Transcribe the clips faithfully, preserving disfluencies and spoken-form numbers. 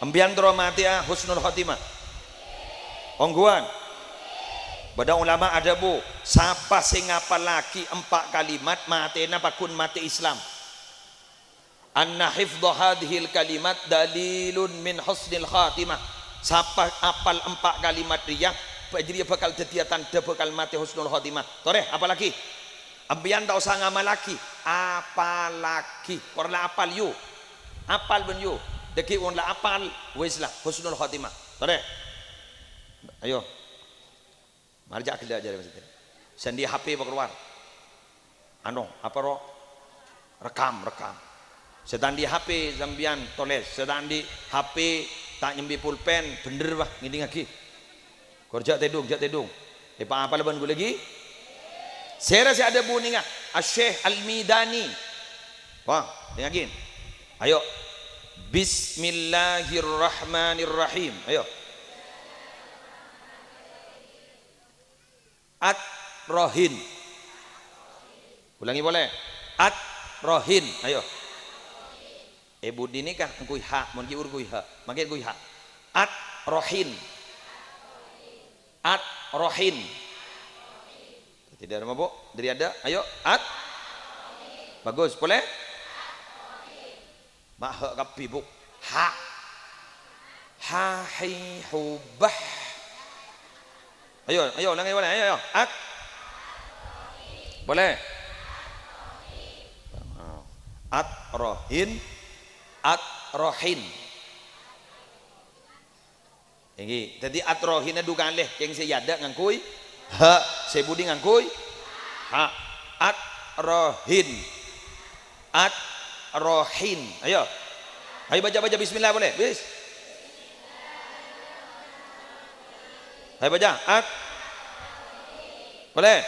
Empèyan terro matèya husnul khotimah? Ongghuwân. Bâdâ ulama adhâbu, sapa sè ngapallaghi empa' kalimat, matèna paggun matè Islam. "Anna hifdha hadhil kalimat dalilun min husnil khatimah." Sapa apal empa' kalimat rèya, bâ-, jârèya bhâkal dhâddhiyâ tandhâ bhâkal matè husnul khotimah. Torè, apallaghi. Empèyan ta' osa ngamallaghi, apallaghi. Kor la apal, yu. Apal bân yu. Dhâggi' mon la apal, wis la, husnul khotimah. Torè. Ayo. Marè jhâ' ghellâ' jârèya maksudnya. Sè andi' H P pakalowar. Ano, apa ro? Rekam, rekam. Sè ta' andi' H P sampèyan tolès, sè ta' andi' H P ta' nyambi pulpen, bhendher, wah, ngèdingngaghi. Kor jhâ' tèdung, jhâ' tèdung. Èpaapal bân ghulâ ghi? Sèra sè adhâbu nènga? Asy-Syeikh Al-Midani. Wah, dengngaghi. Ayo. Bismillahirrahmanirrahim. Ayo. At-rohin. Ulangè polè. At-rohin. Ayo. È budi nèka ngangghuy ha, mon ghi' ur ngangghuy ha. Mangkèn ngangghuy ha. At-rohin. At-rohin. Dhâddhi dârâmma, Bu? Dhâri adâ'. Ayo. At. Bagus. Polè. Ma' ha kabbhi, Bu. Ha. Ha, hi, hu, bah. Ayo, ayo, ulangè polè. Ayo, ayo. At. Polè. At rohin. At rohin. Èngghi. Dhâddhi, at rohina du kalè, kèng sè è adâ' ngangghuy ha, sè è budi ngangghuy ha. At rohin. At rohin. Ayo. Ayo baca, baca bismillah polè. Bis. Ayo baca. At. Polè.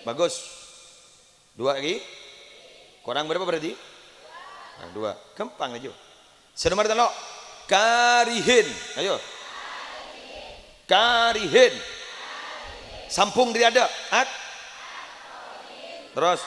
Bagus. Dua lagi. Kurang berapa berarti? Nah, dua. Ghâmpang laju. Sè nomer tello'. Karihin. Ayo. Karihin. Sambung dhâri adâ'. At. Terros.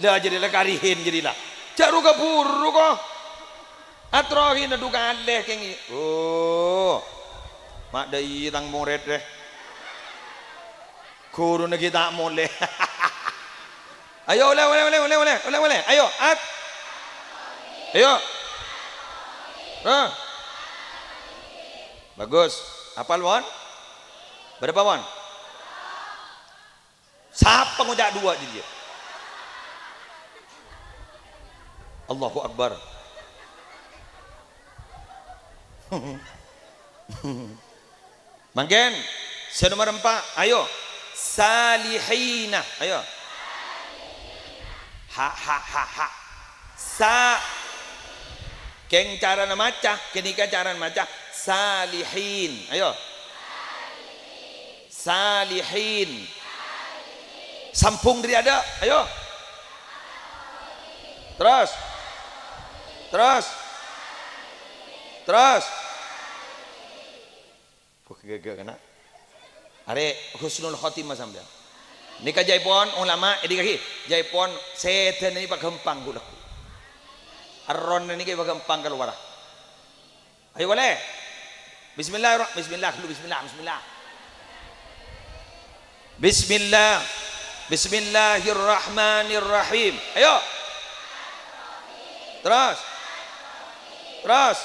Lah, jârèya la karihin jârèya la. Jhâ' ru-kabhuru, ko'. At rohin du kalè kèng. Oh. Ma' dâi tang morèd, rè. Ghuruna ghi' ta' molè. Ayo, olè, olè, olè. Ayo, at. Ayo. Hah. Bagus. Apal, pon? Berapa, pon? Sapa ngoca' dua jârèya? Allahu Akbar. Mangkèn, sè nomer empa', ayo. Salihina, ayo. Ha, ha, ha, ha. Sa. Kèng carana maca, ghânèka carana maca. Salihin, ayo. Salihin. Sambung dhâri adâ', ayo. Terros. Terros. Terros. Wah, ghâgâ kana. Arè husnul khotimah sampèyan. Nèka jhâ' èpon ulama, èdhingngaghi. Jhâ' èpon sèdhâna nèka paghâmpang ghu-lagghu. Erronna nèka paghâmpang kalowara. Ayo, polè. Bismillahirrah-, bismillah, dulu bismillah, bismillah. Bismillah. Bismillahirrahmanirrahim. Ayo. Terros. Terros.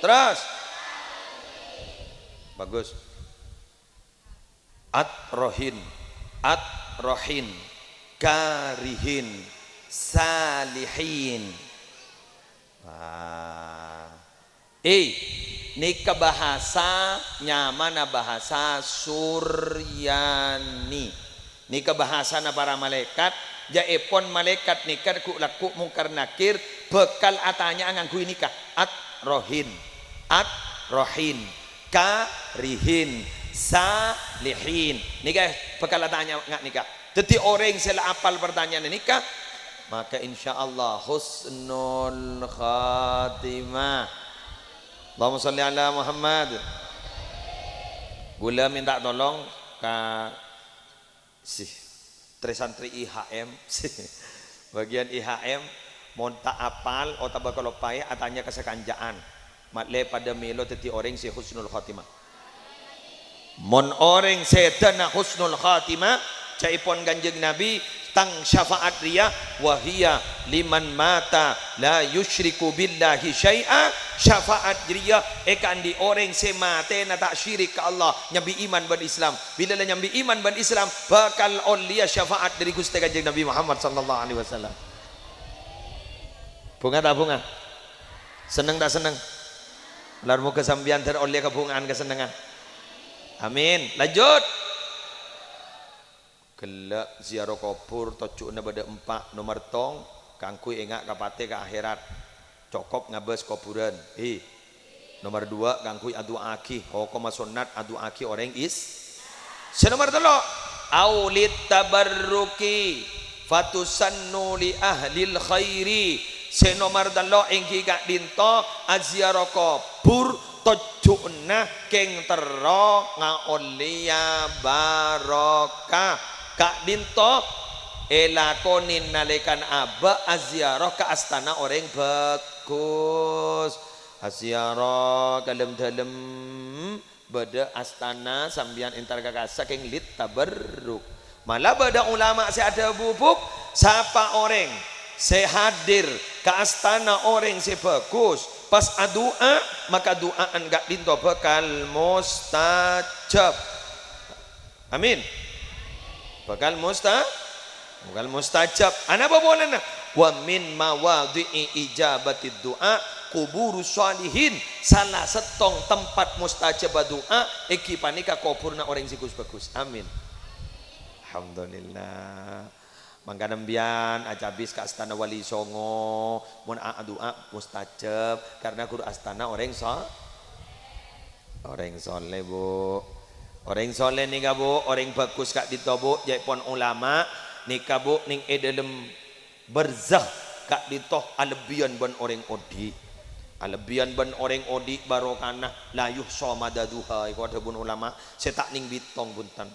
Terros. Bagus. At-rohin. At-rohin. Karihin. Salihin. Wah. Eh, nèka bahasa, nyamana bahasa Suryani. Nèka bahasana para malaèkat, jhâ' èpon malaèkat nèka ghu-lagghu Mungkar Nakir bhâkal atanya'a ngangghuy nèka. At-rohin. At-rohin. Karihin. Salihin. Nèka bhâkal atanya nga' nèka. Dhâddhi orèng sè la apal partanya'an nèka, maka insyaallah husnul khatimah. Allahumma shalli ala Muhammad. Ghulâ mènta tolong ka si trè-santrè I H M, si bâgiyân I H M, Mon ta' apal otabâ kaloppaè, atanya ka sakanca'an. Ma'lè padâ mèlo dhâddhi orèng sè husnul khotimah. Mon orèng sèdhâna husnul khotimah, ca'èpon Kanjeng Nabi, tang syafa'at rèya, "Wa hiya liman mata la yusyriku billahi syai'a." Syafa'at rèya èkaandi' orèng sè matèna ta' syirik ka Allah, nyambi iman bân Islam. Bilâ la nyambi iman bân Islam, bhâkal ollèya syafa'at dhâri Ghustè Kanjeng Nabi Muhammad sallallahu alaihi wasallam. Bhunga ta' bhunga? Senneng ta' senneng? Lar moghâ sampèyan dhâr ollè kabhunga'an kasennengngan. Amin. Lanjut. Ghellâ' ziarah kobhur tojjhuna bâdâ empa'. Nomer tong, kaangghuy enga' ka patè ka akhèrat. Cokop ngabâs kobhurân. Hi. Nomer duwâ', kaangghuy adu'aaghi. Hokomma sonnat adu'aaghi orèng is-, sè nomer tello', aulit tabarruki fatusannu li ahlil khairi. Sè nomer tello' èngghi ka'dinto aziarah kobhur tojjhuna kèng terro ngaollèya barokah. Ka'dinto èlakonè nalèkana abâ' aziarah ka astana orèng bhâghus. Aziarah ka lem-dâlem, bâdâ astana sampèyan entar ka kassa' kèng lit tabarruk. Mala bâdâ ulama sè adhâbu, "Bu', sapa orèng sè hadir ka astana orèng sè bhâghus, pas adu'a, maka du'a'an ka'dinto bhâkal mustajab." Amin. Bhâkal musta-, bhâkal mustajab. Anapa polana? "Wa min mawadhi'i ijabatid du'a kuburus shalihin." Sala sèttong tempat mustajabba du'a èngghi panèka kobhurna orèng sè ghus-bhâghus. Amin. Alhamdulillah. Mangkana sampèyan acabis ka astana Wali Songo, mon a-, adu'a mustajab, karena ghuru astana orèng so-, orèng soleh, Bu. Orèng soleh nèka, Bu, orèng bhâghus ka'dinto, Bu, ca'èpon ulama, nèka, Bu, neng è dâlem barzakh ka'dinto alebbiyân bân orèng odi'. Alebbiyân bân orèng odi' barokana la yuhsa madaduha, èko adhâbuna ulama, sè ta' nèng bhittong, bhunten.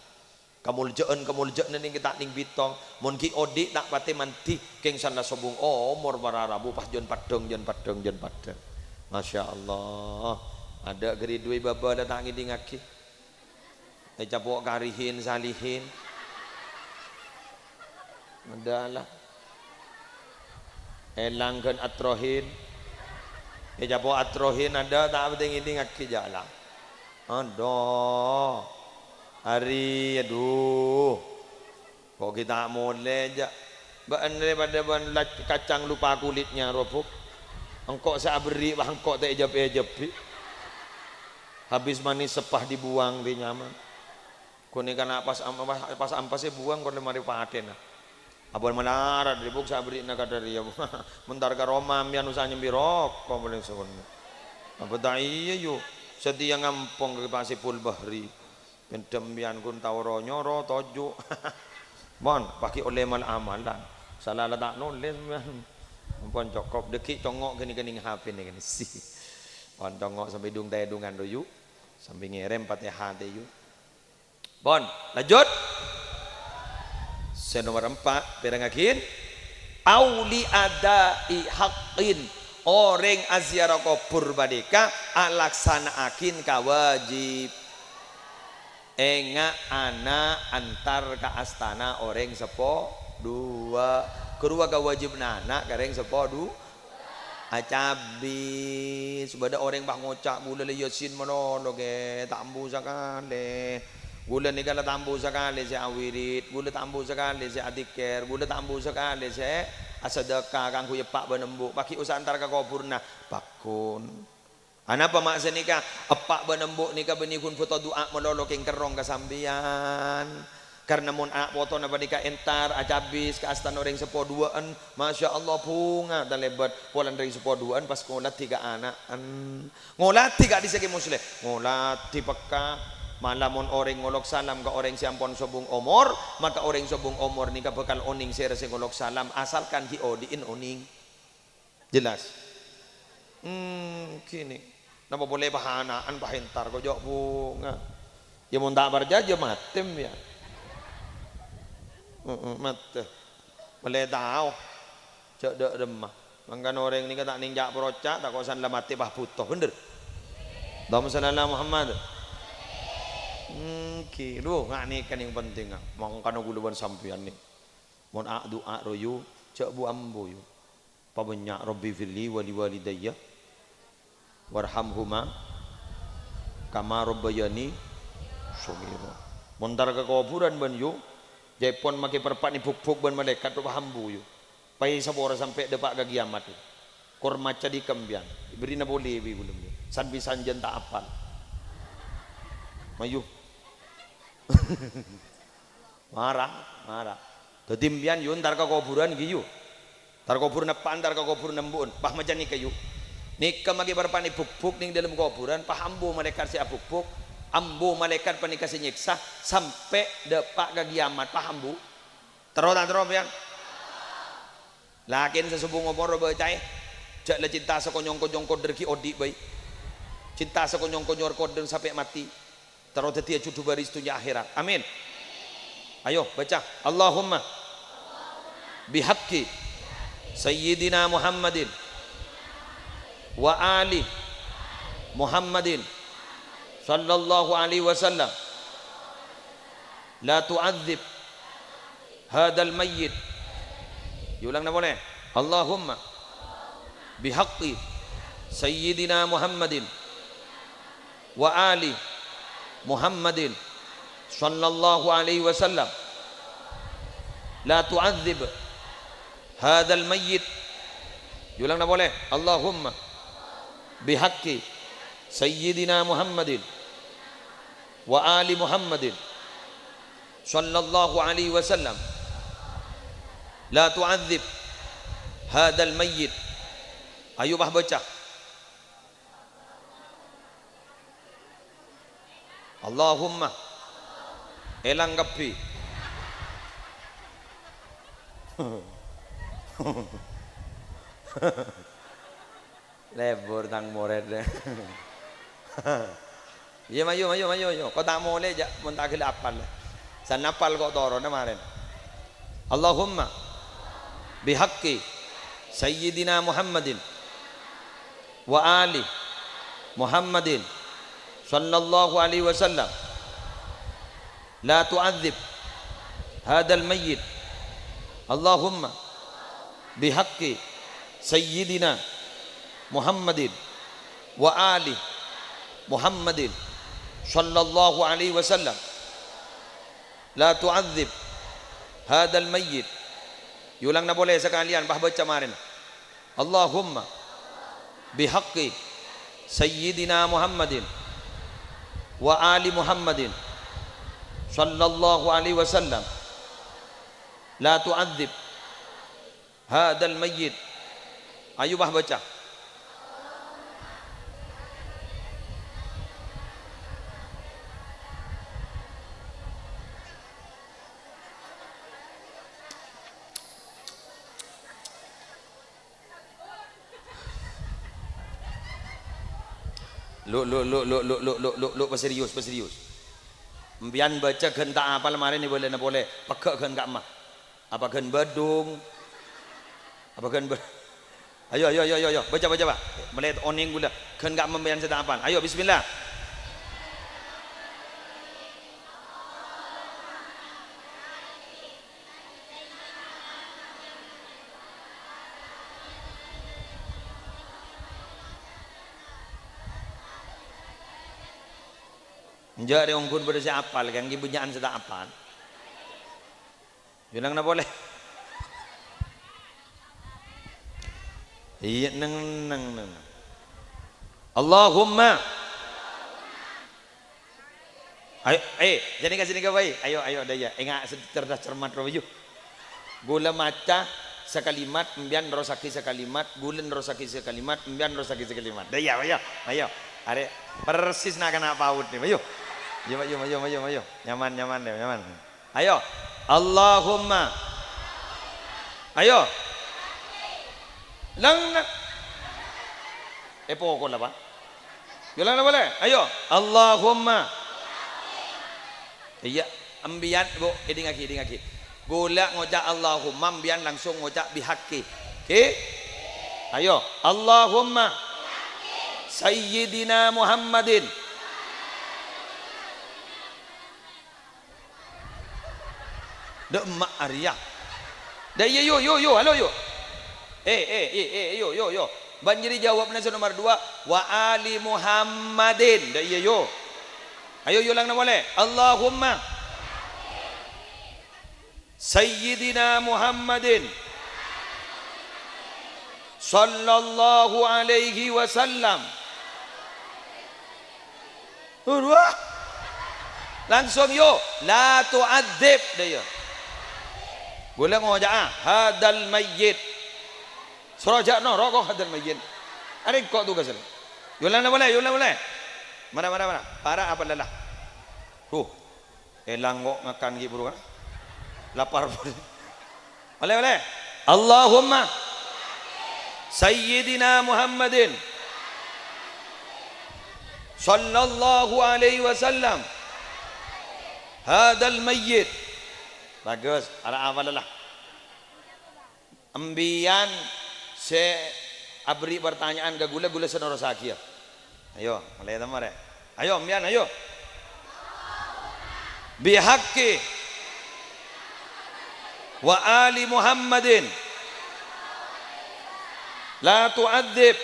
Kamoljâ'ân-kamoljâ'ânna nèng ta' nèng bhittong. Mon ghi' odi' ta' patè mandhi, kèng sanna sobung omor para rabu pas jân paddhâng, jân paddhâng, jân paddhâng. Masya Allah. Adâ' ghâri duwi bâbâ la ta' ngèdingngaghi. Ècapo' karihin salihin. Adâ' la. Èlang ghân atrohin. Ècapo' atrohin adâ' ta' patè ngèdingngaghi jâ' la. Adâ'. Ari, adhu. Ko' ghi' ta' molè, jâ'. Bâ'na rè padâ bân lac-, kacang lupa kulitnya, roh, Bu'. Engko' sè aberri', wah, engko' ta' èjhâb-èjhâbbhi. Habis manis sepah dibuang, rè nyaman. Ghânèka na' pas am-, pas, pas ampas sè buwâng, kor lè marè patèna. Abâ' malarat, rè, Bu', sè aberri'na kadhâ' rèya, Bu'. Mentar ka roma, sampèyan usaha nyambi roko', palèng sowon. Apa ta' iyâ, yu? Satèya ngampong ka Pasèpul Bahri. Pendem sampèyan ghun tao ro-nyoro toju'. Mon, paghi' ollè mal-amalan. Sala la ta' nolès sampèyan. Ampon cokop, dhâggi' congngo' ghânèka nèng H P nèka. Pon congngo' sampè' dung-tèdungan royu. Sampè' ngèrèm patèhatè yu. Pon, lanjut. Sè nomer empa', pèrengngaghin. Au li adai haqqin. Orèng aziarah kobhur panèka alaksana'aghin kawajib-, Enga' ana' entar ka astana orèng seppo dhuwâ'. Ghâruwa kawâjibhânna ana' ka orèng seppo dhu-, acabis. Bâdâ orèng pas ngoca', "Ghulâ la Yasin malolo, Kè, ta' ambu sakalè. Ghulâ nèka la ta' ambu sakalè sè awirid, ghulâ ta' ambu sakalè sè adzikir, ghulâ ta' ambu sakalè sè asadâka kaangghuy eppa' bân embu', paghi' osa entar ka kobhurna." Pagghun. Anapa ma' sanèka? Eppa' bân embu' nèka bânnè ghun bhuto du'a malolo kèng kerrong ka sampèyan. Karna mon ana' potona panèka entar acabis ka astana orèng seppo dhuwâ'ân, masya Allah, bhunga talèbât. Polana rèng seppo dhuwâ'ân pas ngoladhi ka ana'en. Ngoladhi ka'dissa' Kè Musleh. Ngoladhi pekka. Mala mon orèng ngolok salam ka orèng sè ampon sobung omor, maka orèng sobung omor nèka bhâkal onèng sèra sè ngolok salam, asalkan ghi' odi'in onèng. Jelas? Hmm, gini. Napa polè pas ana'en pas entar, kok jhâ' bhunga. Yâ, mon ta' parcajâ, matè, yâ. Heeh, matè. Polè tao. Jhâ' dâ' remma. Mangkana orèng nèka ta' nèng ca'-proca', ta' kosa'an la matè pas bhuto, bhender? Allahumma shalli ala Muhammad. Èngghi, dhu, nga' nèka nèng pentingnga. Mangkana kaulâ bân sampèyan nèng, mon a-, du'a rowa, jhâ' bu-ambu, yu. Pabânnya', "Rabbighfirli wa liwalidayya warhamhuma kama rabbayani shaghira." Mon entar ka kobhurân bân, yu, jhâ' pon makè parpa'na bhuk-bhuk bân malaèkat, pas ambu, yu. Pas èsapora sampè' dâpa' ka kiyamat. Kor maca dhi' ka empèyan. Èbèrri'na polè bi' ghulâ. San-bhâsan jhân ta' apal. Mayu. Mara, mara. Dhâddhi empèyan, yu, entar ka kobhurân, ghi, yu. Entar kobhurân eppa'na, entar ka kobhurân embu'na. Pas maca nèka, yu. Nèka makè parpa'na bhuk-bhuk nèng dâlem kobhurân, pas ambu malaèkat sè abhuk-bhuk, ambu malaèkat panèka sè nyèksa, sampè' dâpa' ka kiyamat, pas ambu. Terro ta' terro, empèyan? Lakèn sè sobung omor bâcaè. Jhâ' la cinta sakonyong-konyong kodher ghi' odi' bhâi. Cinta sakonyong-konyong kodher sampè' matè. Terro dhâddhiyâ jhudhu bâris dhunnya akhèrat. Amin. Ayo, baca. Allahumma bihaqqi Sayyidina Muhammadin wa ali Muhammadin sallallahu alaihi wasallam. La tu'adzib hadzal mayyit. Èolangna polè. Allahumma bihaqqi Sayyidina Muhammadin wa ali Muhammadin sallallahu alaihi wasallam. La tu'adzib hadzal mayyit. Èolangna polè. Allahumma bihaqqi Sayyidina Muhammadin wa ali Muhammadin sallallahu alaihi wasallam. La tu'adzib hadzal mayyit. Ayo, pas baca. Allahumma. Èlang kabbhi. Lebur tang morèd. Iyâ, mayu, mayu, mayu, mayu. Ko' ta' molè, jhâ' mon ta' ghellâ' apal. San apal ko' toronna marèn. Allahumma bihaqqi Sayyidina Muhammadin wa ali Muhammadin sallallahu alaihi wasallam. La tu'adzib hadzal mayyit. Allahumma bihaqqi Sayyidina Muhammadin wa ali Muhammadin sallallahu alaihi wasallam. La tu'adzib hadzal mayyit. Èolangna polè sakalèyan, pas baca marèn. Allahumma bihaqqi Sayyidina Muhammadin wa ali Muhammadin sallallahu alaihi wasallam. La tu'adzib hadzal mayyit. Ayo, bah, baca. Lu, lu, lu, paserius, paserius. Empèyan baca ghân ta' apal marèn èbâlâna polè, pegghâ' ghân ka'emma. Apa ghân Badung? Apa ghân Ba-, ayo, ayo, ayo, ayo, ayo. Baca, baca, Pak. Mèlè onèng ghulâ. Ghân ka'emma empèyan sè ta' apal. Ayo, bismillah. Enjâ' rè ongghu bâdâ sè apal, kan, ghi' bânnya'an sè ta' apal. Bilangna polè. Iyâ, neng, neng, neng. Allahumma. Ayo, eh, jâ' nèka, sè nèka bhâi. Ayo, ayo, dâ' iyâ. Enga' sè cerdas cermat rowa, yu. Ghulâ maca sakalimat, empèyan nerrossaghi sakalimat, ghulâ nerrossaghi sakalimat, empèyan nerrossaghi sakalimat. Dâ' iyâ, ayo, ayo. Arè persis na'-kana' PAUD nè, ayo. Ayo, ayo, ayo, ayo, ayo. Nyaman, nyaman, dâ', nyaman. Ayo. Allahumma. Ayo. Lang, lang. Eh, pokok la, Pak. Yâ, lang, lang, polè. Ayo. Allahumma. Iyâ, empèyan, Bu, èdingngaghi, èdingngaghi. Ghulâ ngoca' Allahumma, empèyan langsung ngoca' bihaqqi. Oke? Ayo, Allahumma Sayyidina Muhammadin. Dâ' emma' arèya. Dâ' iyâ, yo, yo, yo, halo, yo. Eh, eh, eh, eh, yo, yo, yo. Bân jârèya jâwâbbhâ sè nomer duwâ', "Wa ali Muhammadin." Dâ' iyâ, yo. Ayo, yo, langna polè. Allahumma Sayyidina Muhammadin sallallahu alaihi wasallam. Wah. Langsung, yo, "La tu'adzib," dâ' iyâ. Ghulâ ngoca'a, "Hadzal mayyit." Soro jâ' noro' ko hadzal mayyit. Arèng ko' tugas. Yo, langna polè, yo, langna polè. Mara, mara, mara. Para apa lala? Huh. Èlang ko' ngakan ghi' buru kan? Lapar. Ollè, ollè. Allahumma Sayyidina Muhammadin sallallahu alaihi wasallam hadzal mayyit. Bagus, ara apa lala? Embiyan sè aberri' partanya'an ka ghulâ, ghulâ sè nerrossaghiyâ. Ayo, molaè temmo rè. Ayo, embiyan, ayo. Bihaqqi wa ali Muhammadin la tu'adzib.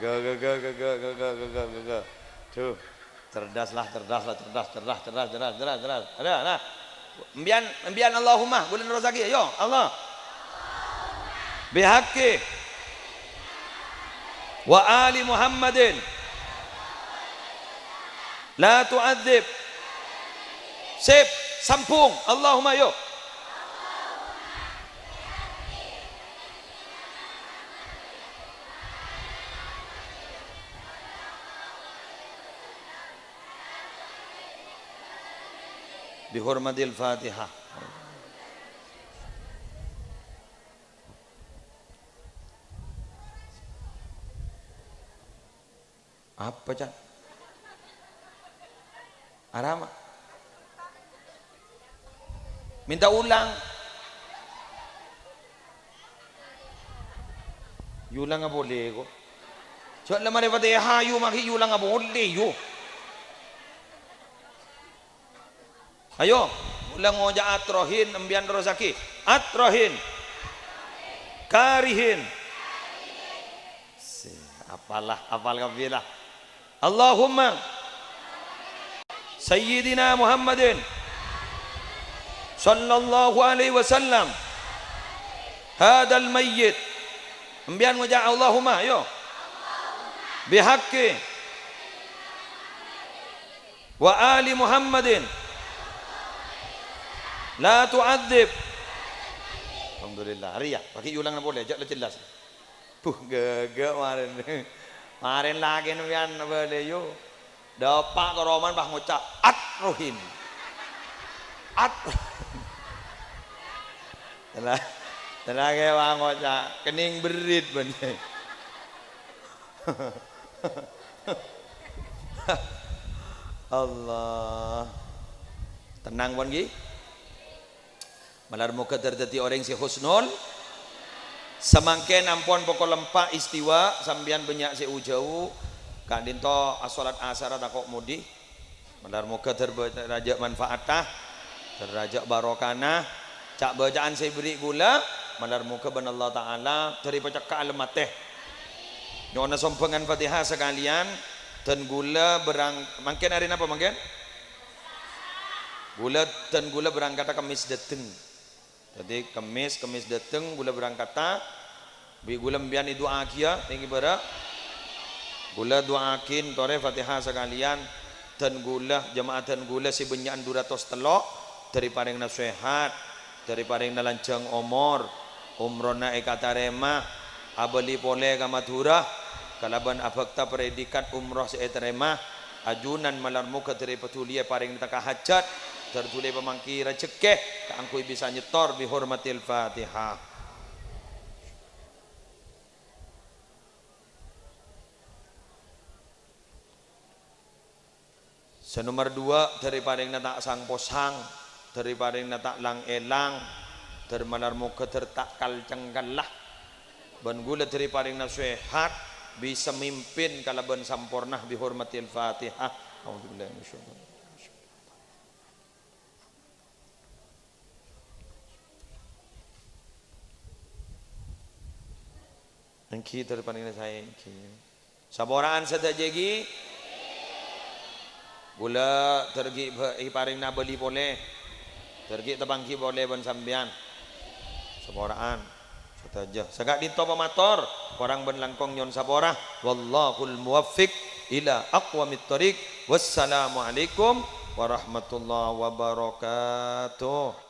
Gaga, gaga, gaga, gaga, gaga, gaga. Duh. Cerdas lah, cerdas lah, cerdas, cerdas, cerdas, cerdas, cerdas, cerdas. Ada, nah. Embiyan, embiyan Allahumma, ghulâ nerrossaghiyâ. Ayo, Allah. Bihaqqi wa ali Muhammadin la tu'adzib. Sip, sambung. Allahumma, yo. Bihormatil Fatihah. Apa, Cak? Arama. Minta ulang. Yulanga polè, ko'. Jhâ' la marè Fatihah, yu, maghi yulanga polè, yu. Ayo, ghulâ ngoca'a atrohin, embiyan terrosaghi. Atrohin. Karihin. Se, apalah, apal kabbhi lah. Allahumma Sayyidina Muhammadin sallallahu alaihi wasallam hadzal mayyit. Embiyan ngoca' Allahumma, ayo. Bihaqqi wa ali Muhammadin la tu'adzib. Alhamdulillah. Arèya, paghi' ulang polè, jhâ' la jelas. Buh, ghâghâ marèn. Marèn lakèna bâlâi, yu. Dâpa' ka romana pas ngoca', "Atrohin." At-, tenang, tenang ya, pas ngoca', kenning berrit, bân. Allah. Tenang, pon, ghi. Malar moghâ dhâr-, dhâddhi orèng sè husnul. Samangkèn ampon pokol empa' istiwa, sampèyan bânnya' sè u-jâu. Ka'dinto asholat asara tako' modi. Malar moghâ dhâr-, dhâr rajâ manfaatta, dhâr rajâ barokana. Ca'-bâca'an sè èberri' ghulâ, malar moghâ bân Allah Ta'ala dhâri pacekka' alem atè. Nyo'ona sombhângan Fatihah sakalèyan, dân ghulâ berang-, mangkèn arè napa mangkèn? Ghulâ, dân ghulâ berangkata Kemmès dâteng. Dhâddhi, Kemmès, Kemmès dâteng, ghulâ berangkata. Bi' ghulâ empèyan èdu'aaghiyâ, èngghi bârâ'. Ghulâ du'aaghi torè Fatihah sakalèyan. Dân ghulâ, jema'ah dân ghulâ sè bânnya'an du ratos tello', dhâri parèngana sehat, dhâri parèngana lanjhâng omor, omorra èkatarèma, abâli polè ka Madhurâ, kalabân abhâkta predikat omorra sè ètarèma, ajunan malar moghâ dhâri padhuliyâ parèngana taka' hajhât, dhâr dhuli pamanggi rajhekkè kaangghuy bisa nyètor bi hormatil Fatihah. Sè nomer duwâ', dhâri parèngana ta' sang-posang, dhâri parèngana ta' lang-èlang, Dhâr malar moghâ dhâr ta' kal-cengkalla. Bân ghulâ dhâr èparèngana sehat, bisa mimpin kalabân samporna bi hurmatil Fatihah. A'udzubillahi minasyaitonir rajim. Èngghi dhâr panèka saè èngghi. Saporaan sadhâjâ ghi? Ghulâ dhâr ghi' bhâ-, èparèngana bâli polè. Dhâr ghi' tapangghi polè bân sampèyan. Saporaan sadhâjâ. Saka'dinto pamator, korang bân langkong nyo'on sapora. Wallahul muwaffiq ila aqwamit thoriq. Wassalamualaikum warahmatullahi wabarakatuh.